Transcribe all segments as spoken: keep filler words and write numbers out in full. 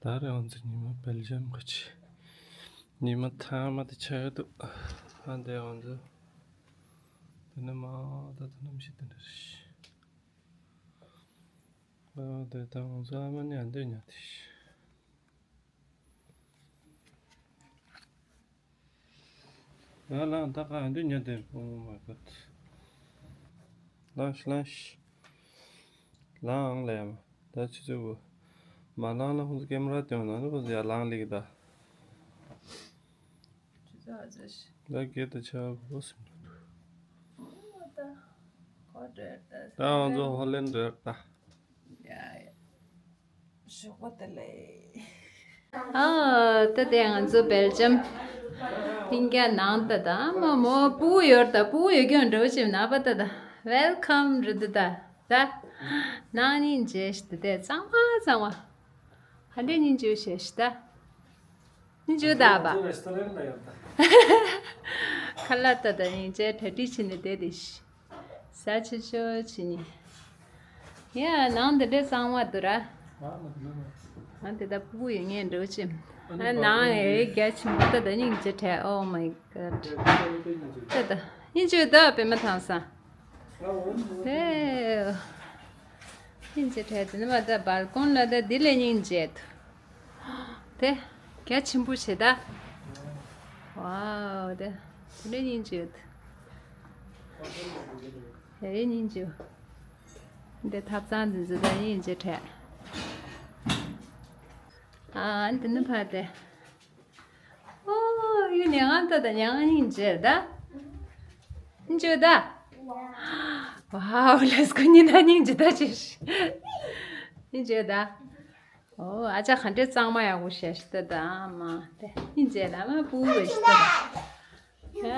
ད་རེས་ང་ཚོ་ཉི་མ་སྦེལ་ཇམ་ག་ཆེ། ཉི་མ་ཐ་མ་དེ་ཆགས་འདུག་ཨ་འདས་ང་ཚོ། དེ་ནས་མ་ད་དེ་ནམ་ཞིག་དེ་འདྲ་རེད། ཨ་དེ་ད་ང་ཚོ་ཨ་མ་ནི་ཨ་འདོད་ཉལ་དེ། ཡང་ལངས་ད་ག་འདི་ཉོ་དེ། Oh my god. ལངས་ཤིག་ལངས་ཤིག་ལངས་ཨང་ལ་ཡ་མ། ད་ཆུ་ཚོད་དགུ། མ་ལངས་ན་ཁོང་ཚོ་ཀེམ་ར་སྟོན་ན་ནི་ཁོང་ཚོ་ཡར་ལངས་ལེགས་ད། ཆུ་ཚོད་ཨ་ཙི་ཤི། ད་གེ་ད་ཆ་བོ་སིམ་ད། ད་ཁོ་འདྲ་ད། ད་ང་ཚོ་ཧོ་ལན་འདྲ་ད། ཡ་ཡ། ཞོགས་པ་དེ་ལས། ཨ། ད་དེ་ང་ཚོ་སྦེལ་ཇམ་ལྷིང་འཇགས་ནང་ད་ད་མ་མོ་སྤུ་གུ་ཡོད་ད། སྤུ་གུ་ཡོད་ཀྱང་འགྲོ་ཅིམ་ནག་པ་ད་ད། Welcome རི་ད་ད། ད་ནང་སྙིང་རྗེ་ཞིག་ད་དེ་གཙང་མ་གཙང་མ། ཧ་འདྲེ་སྙིང་རྗེ་ཞེ་ཞིག་ད། སྙིང་རྗེ་ད་པ། ཁ་ལག་ད་ད་སྙིང་རྗེ་གྲ་སྒྲིག་བྱས་ནས་བསྡད་དེ་ཤི། ས་ཆེ་ཆེ་ཆེ་ནི། ཡ་ནང་འདི་འདྲའི་གཙང་མ་འདུག་ར། ང་དེ་ད་སྤུ་གུ་ཡོད་ངས་འགྲོ་ཅིམ། ཨ་ནང་ཨེ་རྒྱ་ཆེན་པོ་ད་ད་སྙིང་རྗེ་དྲན། Oh my god. ད་ད་སྙིང་རྗེ་ད་པད་མ་ཐང་སང་། ཧེ། སྙིང་རྗེ་དྲན་དེ་ནི་མ་ད་སྦལ་ཀོན་ལ་ད་འདི་ལས་སྙིང་རྗེ་འདུག་དེ་རྒྱ་ཆེན་པོ་བྱེད་ད། ཝའོ་དེ་དེ་ནས་སྙིང་རྗེ་ཡོད། དེ་རེ་སྙིང་རྗེ་ཡོད། འདི་ཐབ་ཚང་འདི་ཚོ་ད་སྙིང་རྗེ་དྲན། ཨ་འདི་ནི་ཕ་དེ། ཨོ་ཡུ་ནས་ང་ད་ད་ཉང་སྙིང་རྗེ་ད། སྙིང་རྗེ་ད། ཝའོ་ལེས་ཀོ་ཉི་ད་སྙིང་རྗེ་ད་ཅི། སྙིང་རྗེ་ད། ཨོ་ཨ་ཅག་ག་འདྲའི་གཙང་མ་ཡག་པོ་བྱས་ཤི་ད་ད་མ་དེ་སྙིང་རྗེ་ལ་མ་སྤུ་བས་ཤི་ད་ད། ཡ།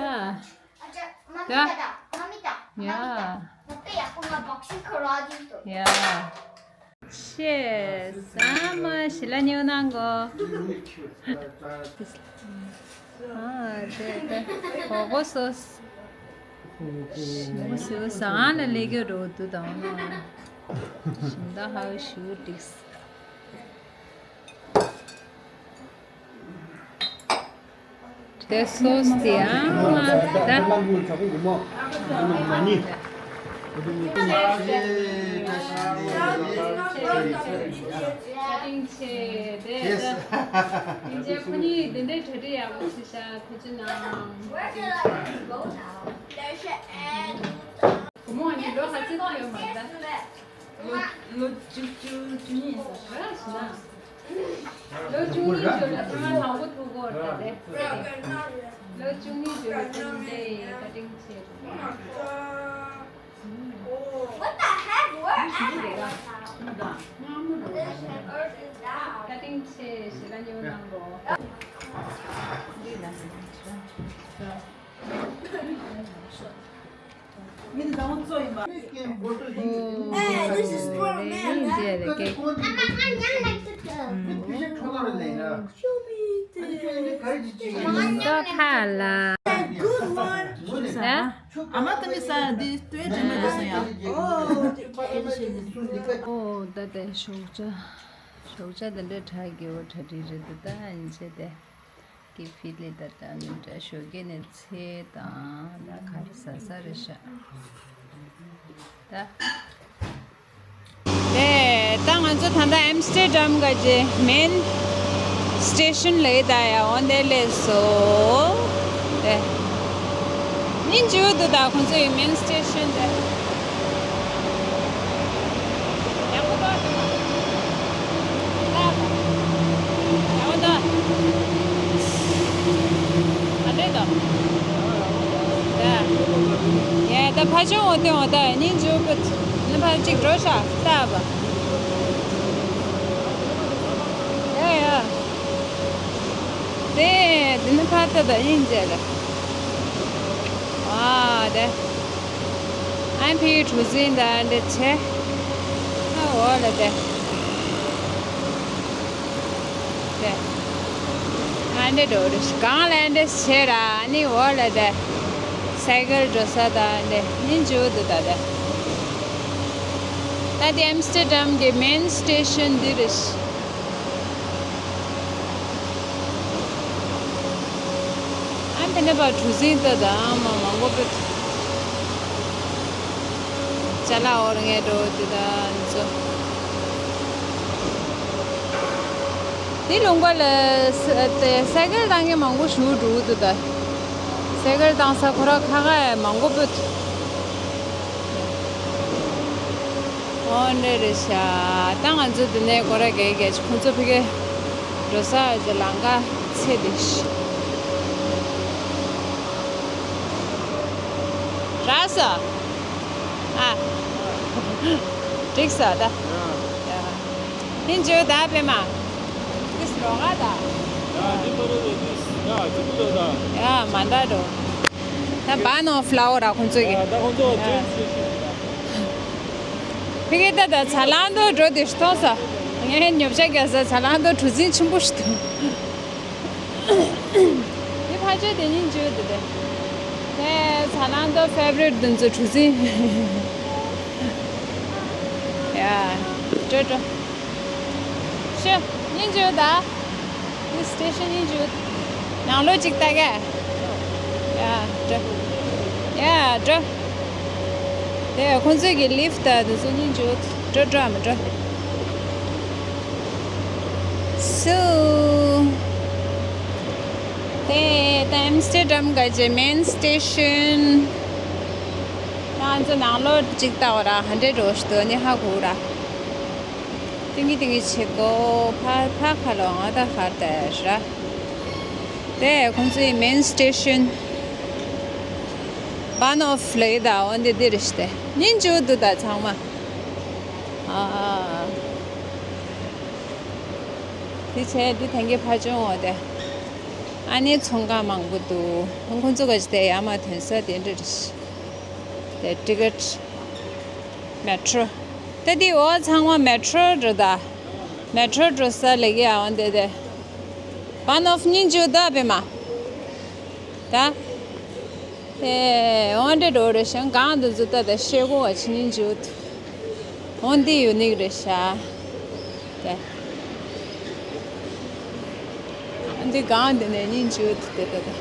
ཡ། ཡ། ཆེ། ས་མ་ཞི་ལ་ཉོ་ནང་གོ། ཨ་དེ་དེ་གོ་གོ་སོ། ཞིམ་པོ་ཞིམ་པོ་ཟ་ལ་ལས་གི་རོ་དུ་དང་ནོ། ཞིམ་ད་ཧ་ཞུ་ཏིགས། དེ་སོ་སི་ཡང་ད། ཁ་ཏིང་ཆེ་དེ་ད། ཁོ་གཉིས་དེ་འདྲའི་གྲ་སྒྲིག་ཡག་པོ་བྱས་ཤག་ཐུགས་རྗེ་གནང་། བུ་མོ་གཉིས་ལོ་ག་ཚོད་ཡོད་མ་རེད་ད། ལོ་ལོ་བཅུ་བཅུ་བཅུ་གཉིས་ཡིན་ས་རེད་ཤི་ན། ལོ་བཅུ་གཉིས་བརྗོད་ལ་ཐེངས་མ་དང་པོ་ཐུག་གོ་རེད་དེ། ལོ་བཅུ་གཉིས་བརྗོད་ལ་ཐེངས་དེ་ཁ་ཏིང་ཆེ་རེད། What the heck? Where am I right now? ཁ་ཏིང་ཆེ་ཞེ་ལ་ཉོ་གནང་གོ། འདི་ལ་ཞེ་ལ་ཆོ། Hey, this is for a man, right? Show me this. Good one. ཨ་མ་ད་ནི་ས་འདི་ལྟོས་དྲི་མ་འདི་སོང་ཡ། ཨོ། ད་ལྟ་ཞོགས་ཇ། ཞོགས་ཇ་འདི་འདྲ་གྲ་རྒྱས་པོ་གྲ་སྒྲིག་རེད་འདུག་ད་ཨིན་ཆེ་དེ། ཀི་ཕི་ལི་ད་ད་ནི་འདྲ་ཞོགས་ཀས་ནས་ཚལ་དང་ད་ག་རེ་ཟ་ས་རེད་ཤག་ད། དེ་ད་ང་ཚོ་ད་ལྟ་ཨེམ་སི་ཊར་ཌམ་ག་ཅེ་མེན་སི་ཊེ་ཤན་ལ་ཡི་ད་ཡ་འོ་འདི་ལས་སོ། དེ་ཉིན་བཅུ་དུ་ད་ཁོང་ཚོ་ཡི་མེན་སི་ཊེ་ཤན་དེ། ཡག་པོ་ད། ཡག་པོ་ད། ཨ་འདྲེ་ད། ཡ་ད་ཕ་ཆུང་འོ་དེ་འོ་ད་ཉིན་བཅུ་གི་ནི་ཕ་གཅིག་འགྲོ་ཤག་ལྟ་བ། ཡ་ཡ། དེ་དེ་ནི་ཕ་ད་ད་ཡིན་ཟེར། ཨ་དེ། ཨན་ཕི་གྲུ་གཟིངས་ད་འདྲེ་ཆེ། ཨ་འོ་ལ་དེ། དེ། ཨ་འདྲེ་འགྲོ་རེ་གང་ལ་འདྲེ་ཆེ་ར་ཨ་ནི་འོ་ལ་དེ། སའི་ཀལ་འགྲོ་ས་ད་འདྲེ་ཉིན་བཅུ་དུ་ད་དེ། ད་དེ་ཨེམ་སི་ཊར་ཌམ་གི་མེན་སི་ཊེ་ཤན་འདི་རེད། ཨ་ནི་པ་གྲུ་གཟིངས་ད་ད་མ་མང་པོ་པོ། ཅ་ལག་འོར་ངེས་འགྲོ་དེ་ད་ཚོ། དེ་ལུང་པ་ལ་ས་དེ་སའི་ཀལ་བཏང་མཁན་མང་པོ་ཞིག་འགྲོ་གི་འདུག་ད། སའི་ཀལ་བཏང་ས་ཁོ་ར་ཁ་ཁ་མང་པོ་པོ། འོ་འདྲ་རེད་ཤག་ད་ང་ཚོ་འདི་ནས་སྒོ་ར་བརྒྱད་བརྒྱད་ཅིག་ཁོང་ཚོ་ཕ་གི་འགྲོ་ས་ཀྱི་ལམ་ཁ་ཚེ་འདི་ཤི། རག་སོང་། ཨ། འགྲིག་སོང་ད། ཡིན་འཇུ་ད་པད་མ། ཏིས་རོགས་ད། ཡ་མ་འདྲ་འགྲོ། ད་བན་ཨོ་ཕ་ལ་ཝར་ར་ཁོང་ཚོ་གི། ད་ཁོང་ཚོ་ཇོན་སི་ཤི། ཕ་གི་ད་ད་ཚ་ལང་དུ་འགྲོ་དེ་ཤི་ཐོང་ས། ངས་ཉོ་ཆ་རྒྱག་ས་ཚ་ལང་དུ་གྲུ་གཟིངས་ཆེན་པོ་ཞིག་འདུག་དེ་ཕལ་ཆེར་དེ་ཉིན་བརྗོད་དེ་དེ། དེ་ཚ་ལང་དུ་ཕེ་ཝ་རིཊ་དེ་ཚོ་གྲུ་གཟིངས། ཡ། འགྲོ་འགྲོ། ཤོ། ཉིན་བརྗོད་ད། དེ་སི་ཊེ་ཤན་ཉིན་བརྗོད། ནང་ལོགས་གཅིག་ལྟ་ག་ཡ། འགྲོ། ཡ། འགྲོ། དེ་ཁོང་ཚོས་ཀྱི་ལིཕ་ཊི་དང་དེ་ཚོ་སྙིང་རྗེ་པོ། འགྲོ་འགྲོ་ཨ་མ་འགྲོ། སུ། དེ་ད་ཨེམ་སི་ཊར་ཌམ་ག་ཅེ་མེན་སི་ཊེ་ཤན། ང་ཚོ་ནང་ལོགས་གཅིག་ལྟ་བ་ར་ཧན་ཌེ་ཌི་འགྲོ་ཞིག་འདུག་ནི་ཧ་གོ་ར། ཏིང་གི་ཏིང་གི་བྱེད་གོ། ཕ་ཕ་ཁ་ལོ་ང་ད་ཁར་ད་ར། དེ་ཁོང་ཚོའི་མེན་སི་ཊེ་ཤན། བན་ཨོ་ཕ་ལ་ཝར་ད་འོན་ཏེ་འདི་རེད་ཤི་ཏེ། ཉིན་བརྗོད་འདུག་ད་ཚང་མ། ཨ། དེ་བྱས་འདི་ཐང་གི་ཕ་ཆུང་འོ་དེ། ཨ་ནི་ཚོང་ཁང་མང་པོ་འདུག་ཁོང་ཚོ་ག་ཅི་དེ་ཡ་མ་ཐོན་ས་དེ་འདྲ་རེད་ཤི། དེ་ཊི་ཀེ་ཊི། མེ་ཊོ། ད་འདི་འོ་ཚང་མ་མེ་ཊོ་འགྲོ་ད། མེ་ཊོ་འགྲོ་ས་ལེགས་ཡ་འོན་ཏེ་དེ། བན་ཨོ་ཕ་ཉིན་བརྗོད་ད་པད་མ། ད། ཨེ། འོན་ཏེ་འགྲོ་རེད་ཤང་གང་དུ་འཛུལ་ད་ད་ཤེས་གོ་བ་ཕྱི་ཉིན་བརྗོད། འོན་ཏེ་ཡུ་ནིག་རེད་ཤག་ད། འདི་གང་འདི་ནས་སྙིང་རྗེ་པོ་དེ་ལྟ་དང་།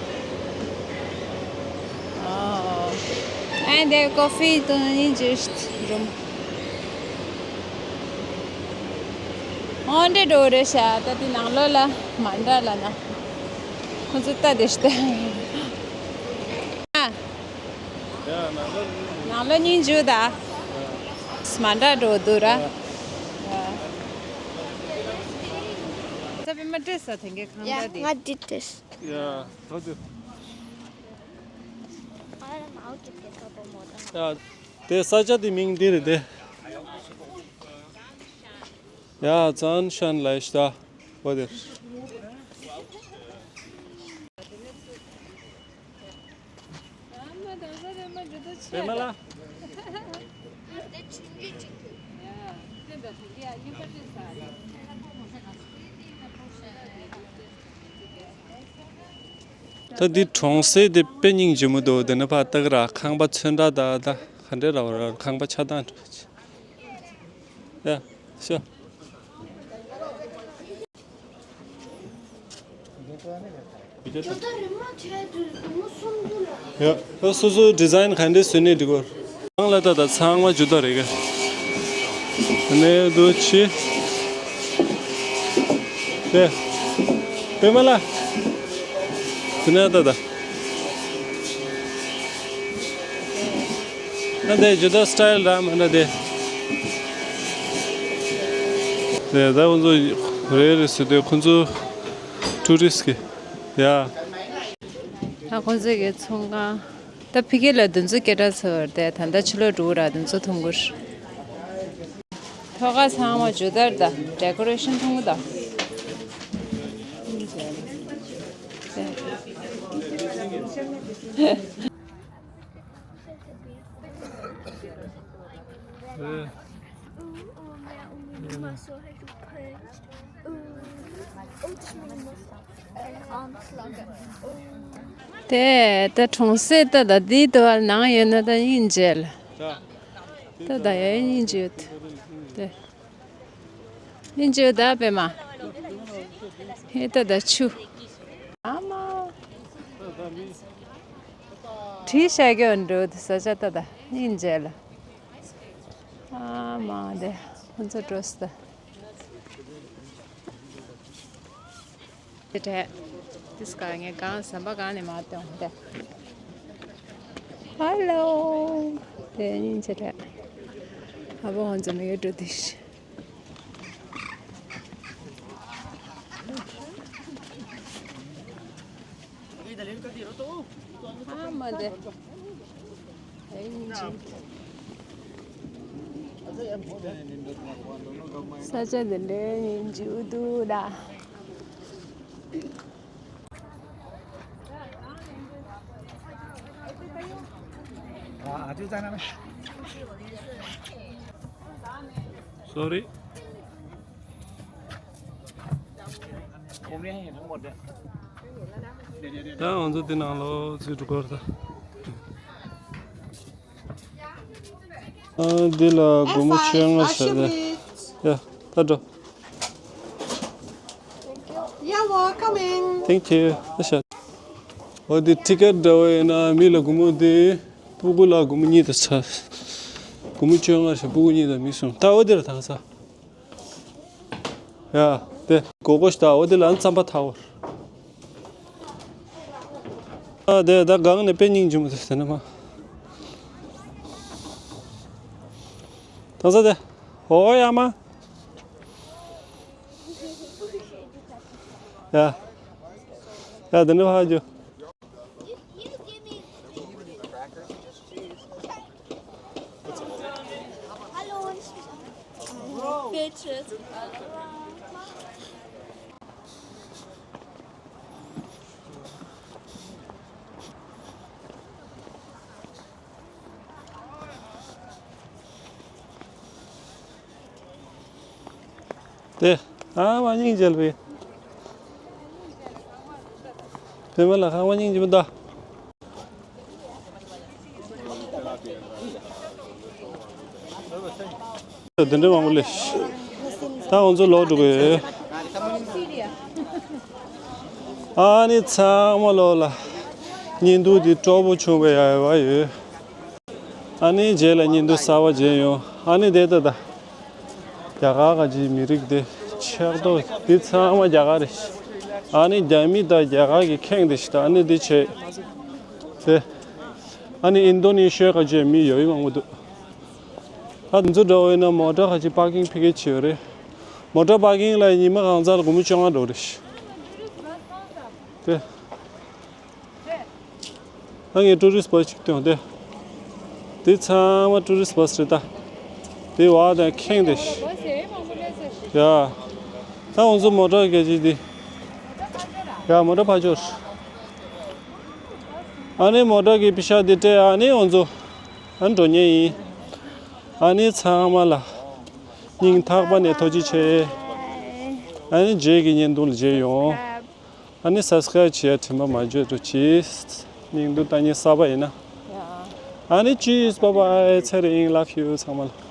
ཨ་འདི་ཀོ་ཕི་དང་སྙིང་རྗེ་རུམ། འོ་འདྲ་འགྲོ་རེད་ཤག་ད་འདི་ནང་ལོགས་ལ་མ་འདྲ་ལ་ན། ཁོང་ཚོ་ལྟ་དེ་ཤི་ད། ནང་ལོགས་སྙིང་རྗེ་པོ་ད། མ་འདྲ་འགྲོ་འདུག་ར། ད་པད་མ་སྤྲད་ས་དེང་གི་ཁང་པ་དེ། ང་འདི་སྤྲད། ཡ། ད་དེ། ཡ། དེ་ས་ཆ་དེ་མིང་འདི་རེད་དེ། ཡ། ཙན་ཤན་ལའི་ཤ་ད། འོ་དེ། པད་མ་ལ། ད་འདི་གྲོང་གསེབ་དེ་དཔེ་སྙིང་རྗེ་མོ་འདུག་དེ་ནས་ཕར་ལྟ་གི་ར། ཁང་པ་ཚོན་ཁྲ་དང་ད་ག་འདྲ་ར་བ་ར། ཁང་པ་ཆགས་སྟངས་འདྲ་བ་ཅིག་ཡ། ཤོ། ཡ། ད་སོ་སོ་ཌི་ཛའིན་ག་འདྲ་བཟོས་ནས་འགྲིག་གོ། ཚང་ལ་ད་ད་ཚང་མ་ཇུ་ད་རེད་ག་ནས་འདུག་ཆི། དེ། པད་མ་ལ། དེ་ནས་ད་ད། ཨ་དེ་ཇུ་ད་སི་ཊལ་ར་མ་ན་དེ། དེ་ད་ཁོང་ཚོ་རེ་རེ་སུ་དེ་ཁོང་ཚོ་ཊུ་རི་སི་གི་ཡ། ད་ཁོང་ཚོ་གི་ཚོང་ཁང་། ད་ཕ་གི་ལ་དེ་ཚོ་སྐད་གྲགས་ཚོ་རེད་དེ། ད་ལྟ་ཕྱི་ལོགས་འགྲོ་ར་དེ་ཚོ་མཐོང་གི་རེད། ཐོག་ཁ་ཚང་མ་ཇུ་ད་རེད་ད། ཌེ་ཀོ་རེ་ཤན་མཐོང་གི་ད། དེ་ད་གྲོང་གསེབ་ད་ད་འདི་དུ་བ་ནང་ཡོད་ན་ད་སྙིང་རྗེ་ལ། ད་ད་ཡ་སྙིང་རྗེ་ཡོད་དེ། སྙིང་རྗེ་ད་པད་མ། ཧེ་ད་ད་ཆུ། ཨ་མ། བྲིས་བཞག་གི་འགྲོ་དེ་ས་ཆ་ད་ད་སྙིང་རྗེ་ལ། ཨ་མ་དེ་ཁོ་ཚོ་འགྲོ་སི་ད། དེ་འདྲས། དེ་སྐར་ངས་གང་ཟམ་པ་གང་ནས་མ་བཏོན་ཏེ། ཧ་ལོ། དེ་སྙིང་རྗེ་རེད། ཨ་བོ་ཧོན་ཙམ་ཡོད་འགྲོ་དེ་ཤི། ཨ་མ་དེ། ས་ཆ་འདི་འདྲའི་ཡིན་རྒྱུ་འདུག་ད། Sorry. ད་ང་ཚོ་འདི་ནང་ལོགས་ཚུད་འགྲོ་གི་རེད་ད། ཨ། འདི་ལ་སྒོར་མོ་བཅོ་ལྔ་བྱས་ཏེ། ཡ། ད་འགྲོ། You're welcoming. Thank you. ད་བཞག་འོ་འདི་ཊི་ཀེ་ཊི་འདྲ་བོ་ཡིན་ན་མི་ལ་སྒོར་མོ་འདི། སྤུ་གུ་ལ་སྒོར་མོ་གཉིས་དང་ཚ། སྒོར་མོ་བཅོ་ལྔ་བྱས། སྤུ་གུ་གཉིས་དང་མི་གསུམ། ད་འོ་འདི་ལ་ད་ས། ཡ། དེ་སྒོར་སྒོར་ཞིག་ད། འོ་དེ་ལ་རྩམ་པ་ཐལ་བོ། ཨ། དེ་ད་སྒང་ནས་དཔེ་སྙིང་རྗེ་མོ་དེ་དེ་ནས་མ། ད་ས་དེ། འོ་ཡ་མ། ཡ། ཡ་དེ་ནས་ཕར་རྒྱུགས། དེ། ཨ་མ་སྙིང་རྗེ་ལ་བས། བས་མ་ལ་ཁང་མ་སྙིང་རྗེ་མོ་ད། དེ་འདྲ་མང་པོ་ལས། ད་ང་ཚོ་ལོག་འགྲོ་གི་ཡོད། ཨ་ནི་ཚང་མ་ལོག་ལ། བརྙན་ཐུང་འདི་སྤྲོ་པོ་བྱུང་བའི་ཡ་ཡ་བ་ཡོད། ཨ་ནི་རྗེས་ལ་བརྙན་ཐུང་གསར་པ་མཇལ་ཡོང་། ཨ་ནི་དེ་ལྟ་ད། རྒྱ་གར་ག་ཅིག་མི་རིགས་དེ་ཆགས་ཏོ། འདི་ཚང་མ་རྒྱ་གར་རེད། ཨ་ནི་རྒྱ་མི་དང་རྒྱ་གར་གྱི་ཁེངས་དེ་ཞིག་ད། ཨ་ནི་འདི་བྱས། དེ། ཨ་ནི་ཨིན་རྡོ་ནེ་ཤི་ཡ་ག་ཅིག་མི་ཡོད་མང་པོ་འདུག་ཨ། འདི་ཚོ་འདྲ་བོ་ཡིན་ན་མོ་ཊ་ག་ཅིག་པར་ཀིང་ཕ་གི་ཅིག་ཡོད་རེད། མོ་ཊ་པར་ཀིང་ལ་ཉི་མ་གང་ཚར་ལ་སྒོར་མོ་བཅོ་ལྔ་འགྲོ་རེད། དེ། ད་ངས་ཊུ་རི་སི་བྷ་སི་ཅིག་སྟོན་ཏེ། འདི་ཚང་མ་ཊུ་རི་སི་བྷ་སི་རེད་ད། འདི་བ་དང་ཁེངས་ཏེ། ཡ། ད་ང་ཚོ་མོ་ཊ་ག་ཅིག་འདི། ཡ། མོ་ཊ་ཕར་འབྱོར། ཨ་ནི་མོ་ཊ་གི་པི་ཤ་འདི་སྤྲད། ཨ་ནི་ང་ཚོ་ཨ་ནི་འགྲོ་ཉེན་ཡིན། ཨ་ནི་ཚང་མ་ལ་སྙིང་ཐག་པ་ནས་ཐུགས་རྗེ་ཆེ། ཨ་ནི་རྗེས་ཀྱི་བརྙན་ཐུང་ལ་མཇལ་ཡོང་། ཨ་ནི་སབ་སི་ཀ་རབ་བྱེད་ཡ་དྲན་པ་མ་བརྗེད་རོགས་གྱིས། སྙིང་སྡུག་ལྟ་ཉན་གསར་པ་ཡིན་ན། ཨ་ནི་ཅི་སི་བྷའི་བྷའི། ཚེ་རིང་། ལབ་ཡོད་ཚང་མ་ལ།